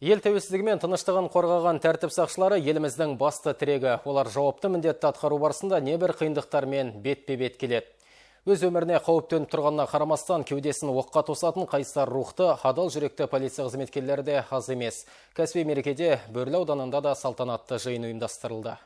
Ел тәуелсіздігі мен тыныштығын қорғаған тәртіп сақшылары еліміздің басты тірегі. Олар жауапты міндетті атқару барысында небір қиындықтармен бетпе-бет келеді. Өз өміріне қауіп төніп тұрғанына қарамастан кеудесін оққа тосатын қайсар рухты, адал жүректі полиция қызметкерлері де аз емес. Кәсіби мерекеде Бөрлі ауданында да салтанатты жиын ұйымдастырылды.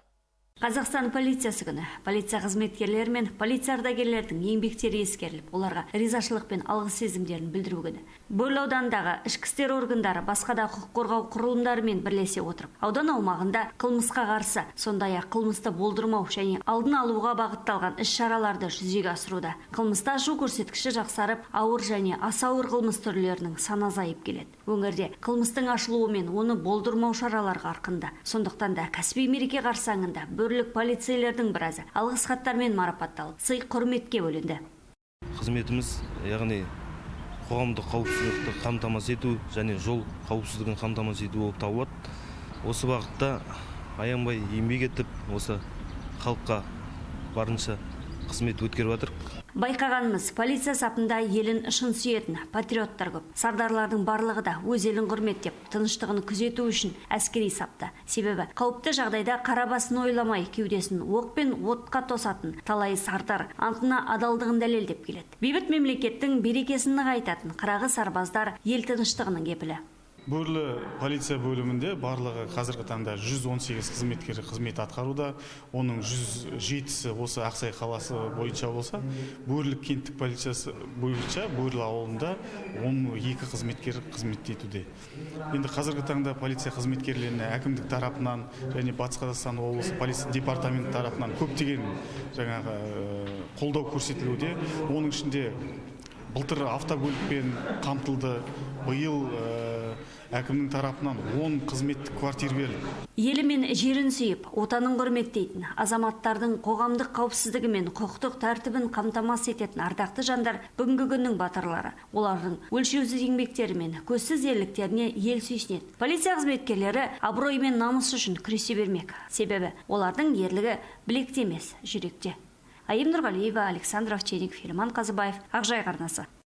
Қазақстан полициясы күні. Полиция қызметкерлері мен полиция ардагерлердің еңбектері ескеріліп, оларға ризашылық пен алғыс сезімдерін білдіру күні. Бөрлі ауданындағы ішкі істер органдары басқа да құқық қорғау құрылымдарымен бірлесе отырып, аудан аумағында қылмысқа қарсы, сондай-ақ қылмысты болдырмау және алдын алуға бағытталған іс-шараларды жүзеге асыруда. Қылмысты ашу көрсеткіші жақсарып, ауыр және аса ауыр қылмыс түрлерінің саны азайып келеді. Өңірде қылмыстың ашылуы мен оны болдырмау шаралары қарқынды. Сондықтан да кәсіби мереке қарсаңында бөрлік полицейлердің біразы алғыс хаттармен марапатталып, сый құрметке бөленді. Қызметіміз, яғни қоғамдық қауіпсіздікті қамтамасыз ету және жол қауіпсіздігін қамтамасыз ету болып табылады. Осы бағытта аянбай еңбек етіп, осы халыққа барынша қызмет өткеріп жатыр. Байқағанымыз, полиция сапында елін шын сүйетін патриоттар көп. Сардарлардың барлығы да өз елін құрметтеп, тыныштығын күзету үшін әскери сапта. Себебі қауіпті жағдайда қара басын ойламай, кеудесін оқ пен отқа тосатын талай сардар антына адалдығын дәлелдеп келеді. Бейбіт мемлекеттің берекесін нығайтатын қырағы сарбаздар ел тыныштығының кепілі. Бөрлі полиция бөлімінде барлығы қазіргі таңда 118 қызметкер қызмет атқаруда. Оның 107-сі осы Ақсай қаласы бойынша болса, Бөрлі кенттік полициясы бойынша Бөрлі ауылында 12 қызметкер қызмет етуде. Енді қазіргі таңда полиция қызметкерлеріне әкімдік тарапынан және Батыс Қазақстан облысы полиция департаменті тарапынан көптеген жаңағы қолдау көрсетілуде. Оның ішінде былтыр автокөлікпен қамтылды, биыл әкімнің тарапынан 10 қызметтік квартира берілді. Елі мен жерін сүйіп, отанын құрметтейтін, азаматтардың қоғамдық қауіпсіздігі мен құқықтық тәртібін қамтамасыз ететін ардақты жандар бүгінгі күннің батырлары. Олардың өлшеусіз еңбектері мен көзсіз ерліктеріне ел сүйсінеді. Полиция қызметкерлері абырой мен намыс үшін күресе бермек. Себебі олардың ерлігі білекте емес, жүректе. Айым Нұрғалиева, Александр Овчинников, Филиман Қазыбаев, Ақжайық арнасы.